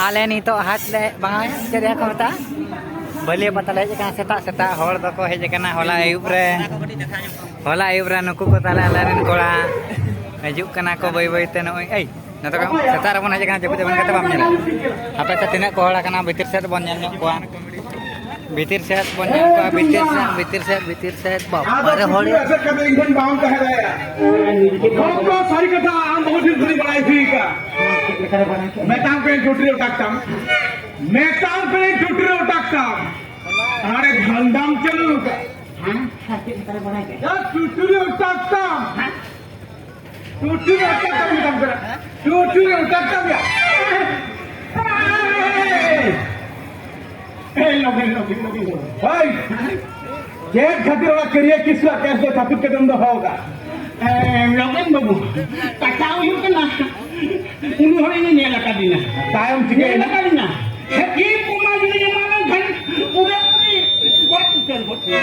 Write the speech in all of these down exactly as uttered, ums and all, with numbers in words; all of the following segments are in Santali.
ᱟᱞᱮ ᱱᱤᱛᱚᱜ ᱦᱟᱴ ᱞᱮ, ᱵᱟᱝ, ᱪᱮᱫ ᱨᱮᱭᱟᱜ ᱠᱚ ᱢᱮᱛᱟᱜᱼᱟ, ᱵᱟᱹᱞᱤᱭᱟᱹ ᱯᱟᱛᱟ ᱞᱮ ᱦᱮᱡ ᱟᱠᱟᱱᱟ᱾ ᱥᱮᱛᱟᱜ ᱥᱮᱛᱟᱜ ᱦᱚᱲ ᱫᱚᱠᱚ ᱦᱮᱡ ᱟᱠᱟᱱᱟ᱾ ᱦᱚᱞᱟ ᱟᱹᱭᱩᱵ ᱨᱮ, ᱦᱚᱞᱟ ᱟᱹᱭᱩᱵ ᱨᱮ ᱱᱩᱠᱩ ᱠᱚ ᱛᱟᱞᱮ ᱟᱞᱮᱨᱮᱱ ᱠᱚᱲᱟ ᱦᱤᱡᱩᱜ ᱠᱟᱱᱟ ᱠᱚ ᱵᱟᱹᱭ ᱵᱟᱹᱭ ᱛᱮ᱾ ᱱᱚᱜᱼᱚᱭ, ᱮᱭ, ᱱᱚᱛᱮ ᱠᱷᱚᱱ ᱥᱮᱛᱟᱜ ᱨᱮᱵᱚᱱ ᱦᱮᱡ ᱟᱠᱟᱱᱟ, ᱡᱟᱹᱯᱤᱫ ᱮᱢᱟᱱ ᱠᱟᱛᱮ ᱵᱟᱢ ᱧᱮᱞᱟ᱾ ᱦᱟᱯᱮ ᱛᱚ ᱛᱤᱱᱟᱹᱜ ᱠᱚ ᱦᱚᱲ ᱟᱠᱟᱱᱟ, ᱵᱷᱤᱛᱤᱨ ᱥᱮᱫ ᱵᱚᱱ ᱧᱮᱞ ᱧᱚᱜ ᱠᱚᱣᱟ᱾ ᱵᱷᱤᱛᱤᱨ ᱥᱮᱫ ᱵᱚᱱ ᱧᱮᱞ ᱠᱚᱣᱟ, ᱵᱷᱤᱛᱤᱨ ᱥᱮᱫ, ᱵᱷᱤᱛᱤᱨ ᱥᱮᱫ, ᱵᱷᱤᱛᱤᱨ ᱥᱮᱫ, ᱵᱟᱵᱟ ᱨᱮ ᱦᱚᱲ᱾ ᱟᱫᱚ ᱮᱥᱮᱫ ᱠᱟᱛᱮ ᱤᱧ ᱴᱷᱮᱱ ᱵᱟᱢ ᱛᱟᱦᱮᱸ ᱫᱟᱲᱮᱭᱟᱜᱼᱟ᱾ ᱠᱷᱚᱵ ᱫᱚ ᱥᱟᱹᱨᱤ ᱠᱟᱛᱷᱟ, ᱟᱢ ᱵᱟᱹᱦᱩ ᱴᱷᱮᱱ ᱠᱷᱚᱱᱤᱧ ᱵᱟᱲᱟᱭ ᱦᱚᱪᱚᱭ ᱠᱟᱜᱼᱟ᱾ ᱢᱮᱛᱟᱢ ᱠᱟᱹᱱᱟᱹᱧ ᱪᱩᱴᱨᱤ ᱚᱴᱟᱠ ᱛᱟᱢ᱾ ᱢᱮᱛᱟᱢ ᱠᱟᱹᱱᱟᱹᱧ ᱪᱩᱴᱨᱤ ᱚᱴᱟᱠ ᱛᱟᱢ᱾ ᱟᱨᱮ ᱵᱷᱟᱱᱰᱟᱢ ᱪᱟᱹᱞᱩ ᱠᱟᱜ᱾ ᱦᱮᱸ? ᱪᱩᱴᱨᱤ ᱚᱴᱟᱠ ᱛᱟᱢ᱾ ᱦᱮᱸ? ᱪᱩᱴᱤ ᱨᱮ ᱚᱴᱟᱜ ᱠᱟᱜ ᱢᱮᱛᱟᱢ ᱠᱟᱱᱟ᱾ ᱪᱩᱴᱤ ᱨᱮ ᱚᱴᱟᱜ ᱠᱟᱜ ᱢᱮᱭᱟ᱾ ᱮᱭ! ᱮᱭ, ᱞᱚᱜᱤᱱ, ᱞᱚᱜᱤᱱ, ᱞᱚᱜᱤᱱ, ᱞᱚᱜᱤᱱ᱾ ᱦᱳᱭ᱾ ᱪᱮᱫ ᱠᱷᱟᱹᱛᱤᱨ ᱚᱱᱟ ᱠᱟᱹᱨᱭᱟᱹ ᱠᱤᱥᱩᱣᱟᱜ ᱠᱮᱥ ᱫᱚ ᱪᱷᱟᱹᱯᱤᱛ ᱠᱟᱛᱮᱢ ᱫᱚᱦᱚ ᱟᱠᱟᱫ? ᱮ, ᱞᱚᱜᱤᱱ ᱵᱟᱹᱵᱩ, ᱠᱟᱛᱷᱟ ᱦᱩᱭᱩᱜ ᱠᱟᱱᱟ, ᱩᱱᱤ ᱦᱚᱲ ᱤᱧ ᱧᱮᱞ ᱟᱠᱟᱫᱤᱧᱟ᱾ ᱛᱟᱭᱚᱢ ᱪᱤᱠᱟᱹᱭᱮᱱᱟ? ᱧᱮᱞ ᱟᱠᱟᱫᱤᱧᱟ᱾ ᱦᱮᱸ, ᱛᱤ ᱠᱚᱢᱟ ᱡᱩᱫᱤ ᱮᱢᱟᱞᱮᱱ ᱠᱷᱟᱱ ᱯᱩᱨᱟᱹᱯᱩᱨᱤ ᱜᱚᱡ ᱩᱛᱟᱹᱨ ᱜᱚᱫ ᱠᱚᱜᱼᱟ᱾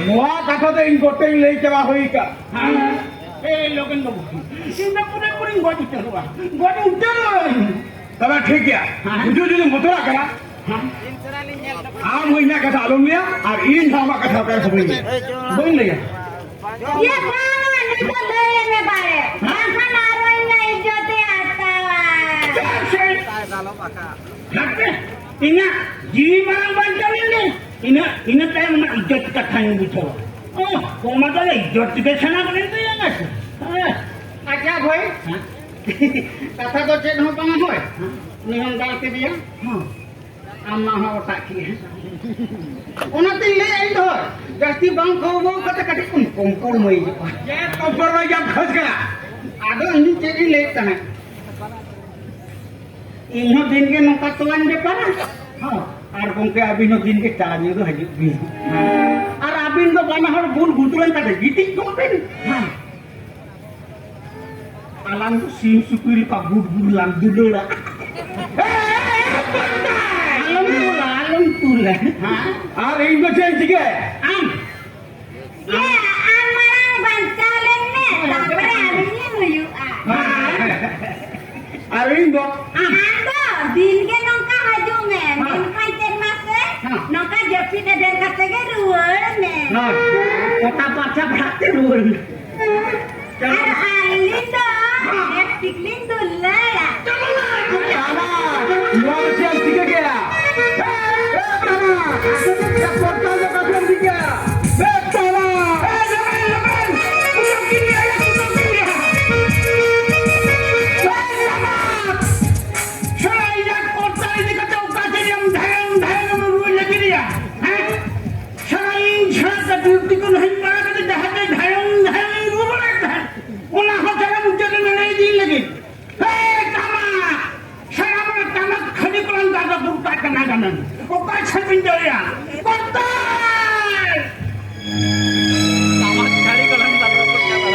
ᱱᱚᱣᱟ ᱠᱟᱛᱷᱟ ᱫᱚ ᱤᱧ ᱜᱚᱴᱟᱧ ᱞᱟᱹᱭ ᱪᱟᱵᱟ ᱦᱩᱭ ᱟᱠᱟᱫ᱾ ᱦᱮᱸ᱾ ᱮ ᱞᱚᱜᱮᱱ ᱵᱟᱹᱵᱩ, ᱤᱧ ᱫᱚ ᱯᱩᱨᱟᱹ ᱯᱩᱨᱤᱧ ᱜᱚᱡ ᱩᱛᱟᱹᱨᱚᱜᱼᱟ, ᱜᱚᱡ ᱩᱛᱟᱹᱨᱚᱜᱼᱟᱹᱧ᱾ ᱛᱚᱵᱮ ᱴᱷᱤᱠ ᱜᱮᱭᱟ, ᱦᱮᱸ᱾ ᱵᱩᱡᱷᱟᱹᱣ ᱡᱩᱫᱤᱢ ᱵᱚᱛᱚᱨᱟᱜ ᱠᱟᱱᱟ, ᱦᱮᱸ᱾ ᱟᱢ ᱦᱚᱸ ᱤᱧᱟᱹᱜ ᱠᱟᱛᱷᱟ ᱟᱞᱚᱢ ᱞᱟᱹᱭᱟ, ᱟᱨ ᱤᱧ ᱦᱚᱸ ᱟᱢᱟᱜ ᱠᱟᱛᱷᱟ ᱚᱠᱟ ᱨᱮᱦᱚᱸ ᱵᱟᱹᱧ ᱞᱟᱹᱭᱟ, ᱵᱟᱹᱧ ᱞᱟᱹᱭᱟ᱾ ᱭᱟ ᱵᱟᱝ, ᱱᱤᱛᱚᱜ ᱞᱟᱹᱭ ᱢᱮ ᱵᱟᱲᱮ, ᱵᱟᱝᱠᱷᱟᱱ ᱟᱨᱚ ᱤᱧᱟᱹᱜ ᱤᱡᱽᱡᱚᱛᱮ ᱦᱟᱛᱟᱣᱟ᱾ ᱦᱟᱯᱮ, ᱤᱧᱟᱹᱜ ᱡᱤᱣᱤ ᱢᱟᱨᱟᱝ ᱵᱟᱧᱪᱟᱣ ᱞᱮᱱ ᱫᱚ, ᱤᱱᱟᱹ, ᱤᱱᱟᱹ ᱛᱟᱭᱚᱢ ᱚᱱᱟ ᱤᱡᱽᱡᱚᱛ ᱠᱟᱛᱷᱟᱧ ᱵᱩᱡᱷᱟᱹᱣᱟ᱾ ᱚ, ᱠᱚᱢᱟ ᱫᱚ ᱤᱡᱽᱡᱚᱛ ᱜᱮ ᱥᱟᱱᱟ ᱠᱟᱱᱟ ᱛᱚ, ᱭᱟ ᱢᱟᱥᱮ᱾ ᱦᱮᱸ᱾ ᱟᱪᱪᱷᱟ ᱵᱷᱟᱹᱭ, ᱦᱮᱸ? ᱠᱟᱛᱷᱟ ᱫᱚ ᱪᱮᱫ ᱦᱚᱸ ᱵᱟᱝᱟ ᱦᱳᱭ᱾ ᱦᱮᱸ᱾ ᱩᱱᱤ ᱦᱚᱸᱢ ᱫᱟᱞ ᱠᱮᱫᱮᱭᱟ᱾ ᱦᱮᱸ᱾ ᱟᱢ ᱢᱟ ᱦᱚᱸ ᱚᱴᱟᱜ ᱠᱮᱫ᱾ ᱚᱱᱟᱛᱤᱧ ᱞᱟᱹᱭᱮᱫ ᱤᱧ ᱫᱚ, ᱡᱟᱹᱥᱛᱤ ᱵᱟᱝ ᱠᱚᱢ ᱠᱟᱛᱮ ᱠᱟᱹᱴᱤᱡ ᱠᱚᱢ ᱠᱚᱢ ᱢᱟᱹᱭ ᱦᱤᱡᱩᱜᱼᱟ᱾ ᱪᱮᱫ ᱠᱚᱢ ᱠᱚᱢ ᱢᱟᱹᱭ ᱡᱟᱢ ᱠᱷᱚᱡᱽ ᱠᱟᱱᱟ? ᱟᱫᱚ ᱤᱧ ᱪᱮᱫ ᱤᱧ ᱞᱟᱹᱭᱮᱫ ᱛᱟᱦᱮᱸᱫ? ᱤᱧ ᱦᱚᱸ ᱫᱤᱱ ᱜᱮ ᱱᱚᱝᱠᱟ ᱛᱚᱣᱟᱧ ᱵᱮᱯᱟᱨᱟ᱾ ᱦᱚᱸ᱾ ᱟᱨ ᱜᱚᱢᱠᱮ, ᱟᱹᱵᱤᱱ ᱦᱚᱸ ᱫᱤᱱ ᱜᱮ ᱪᱟ ᱧᱩ ᱫᱚ ᱦᱤᱡᱩᱜ ᱵᱤᱱ᱾ ᱟᱨ ᱟᱹᱵᱤᱱ ᱫᱚ ᱵᱟᱱᱟ ᱦᱚᱲ ᱵᱩᱞ ᱜᱩᱛᱩᱨᱟᱱ ᱠᱟᱛᱮ ᱜᱤᱛᱤᱡ ᱠᱚᱜ ᱵᱤᱱ᱾ ᱦᱮᱸ᱾ ᱟᱞᱟᱝ ᱫᱚ ᱥᱤᱢ ᱥᱩᱠᱨᱤ ᱞᱮᱠᱟ ᱜᱩᱰ ᱜᱩᱰ ᱞᱟᱝ ᱫᱩᱞᱟᱹᱲᱟ᱾ ᱟᱞᱚᱢ ᱛᱩᱞᱟ, ᱟᱞᱚᱢ ᱛᱩᱞᱟ᱾ ᱦᱮᱸ? ᱟᱨ ᱤᱧ ᱫᱚ ᱪᱮᱫ ᱤᱧ ᱪᱤᱠᱟᱹᱭᱟ? ᱟᱢ ᱭᱟ, ᱟᱢ ᱢᱟᱲᱟᱝ ᱵᱟᱧᱪᱟᱣ ᱞᱮᱱ ᱢᱮ, ᱛᱟᱨᱯᱚᱨᱮ ᱟᱹᱞᱤᱧ ᱞᱤᱧ ᱦᱩᱭᱩᱜᱼᱟ᱾ ᱤᱧ ᱫᱚ ᱟᱢ ᱫᱚ ᱫᱤᱱ ᱜᱮ ᱱᱚᱝᱠᱟ ᱦᱤᱡᱩᱜ ᱢᱮ, ᱦᱮᱸ᱾ ᱢᱮᱱᱠᱷᱟᱱ ᱪᱮᱫ ᱢᱟᱥᱮ? ᱦᱮᱸ᱾ ᱱᱚᱝᱠᱟ ᱡᱟᱹᱯᱤᱫ ᱮᱵᱷᱮᱱ ᱠᱟᱛᱮ ᱜᱮ ᱨᱩᱣᱟᱹᱲ ᱢᱮ᱾ ᱦᱮᱸ᱾ ᱯᱚᱛᱟ ᱯᱟᱨᱪᱟ ᱵᱟᱲᱟ ᱠᱟᱛᱮ ᱨᱩᱣᱟᱹᱲ ᱢᱮ᱾ ᱟᱨ ᱟᱹᱞᱤᱧ ᱫᱚ ᱦᱮᱸ᱾ ᱞᱤᱯᱥᱴᱤᱠ ᱞᱤᱧ ᱫᱩᱞᱟᱹᱲᱟ᱾ ᱵᱟᱵᱟ, ᱱᱚᱣᱟ ᱫᱚ ᱪᱮᱫ ᱮᱢ ᱪᱤᱠᱟᱹ ᱠᱮᱫᱟ? ᱮ ᱵᱟᱵᱟ, ᱯᱚᱛᱟ ᱫᱚ ᱚᱠᱟ ᱴᱷᱮᱱ ᱪᱤᱠᱟᱹ? ᱮ ᱵᱟᱵᱟ! ᱮ ᱡᱟᱢᱟᱭ, ᱡᱟᱢᱟᱭ! ᱠᱩᱴᱟᱹᱢ ᱠᱤᱱ ᱜᱮᱭᱟ, ᱠᱩᱴᱟᱹᱢ ᱠᱤᱱ ᱜᱮᱭᱟ! ᱮ ᱵᱟᱵᱟ! ᱥᱟᱞᱟ ᱤᱧᱟᱹᱜ ᱯᱚᱛᱟ ᱤᱫᱤ ᱠᱟᱛᱮ ᱚᱠᱟ ᱥᱮᱫ ᱮᱢ ᱫᱷᱟᱭᱚᱝ ᱫᱷᱟᱭᱚᱝ ᱮᱢ ᱨᱩᱣᱟᱹᱲ ᱞᱟᱹᱜᱤᱫ ᱭᱟ? ᱦᱮᱸ? ᱥᱟᱞᱟ ᱤᱧ ᱪᱷᱟᱲᱟ ᱠᱟᱹᱴᱤᱡ ᱛᱤᱠᱩᱱ ᱦᱮᱡ ᱵᱟᱲᱟ ᱠᱟᱛᱮ ᱡᱟᱦᱟᱸ ᱛᱮ ᱫᱷᱟᱭᱚᱝ ᱫᱷᱟᱭᱚᱝ ᱤᱧ ᱨᱩᱣᱟᱹᱲ ᱵᱟᱲᱟᱭᱮᱫ ᱛᱟᱦᱮᱸᱫ, ᱚᱱᱟ ᱦᱚᱸ ᱥᱟᱞᱟ ᱢᱩᱪᱟᱹᱫ ᱨᱮ ᱢᱮᱱᱟᱭ ᱤᱫᱤ ᱞᱟᱹᱜᱤᱫ᱾ ᱦᱮ, ᱠᱟᱢᱟ! ᱥᱟᱱᱟᱢ ᱨᱮ ᱠᱟᱢᱟ ᱠᱷᱟᱹᱞᱤ ᱠᱚᱞᱟᱝ ᱫᱟᱜᱟ ᱵᱩᱨᱠᱟᱜ ᱠᱟᱱᱟ ᱜᱟᱱᱟᱝ᱾ ᱚᱠᱟ ᱪᱷᱟᱹᱛᱤᱧ ᱫᱟᱲᱮᱭᱟᱜᱼᱟ? ᱠᱚᱛᱚ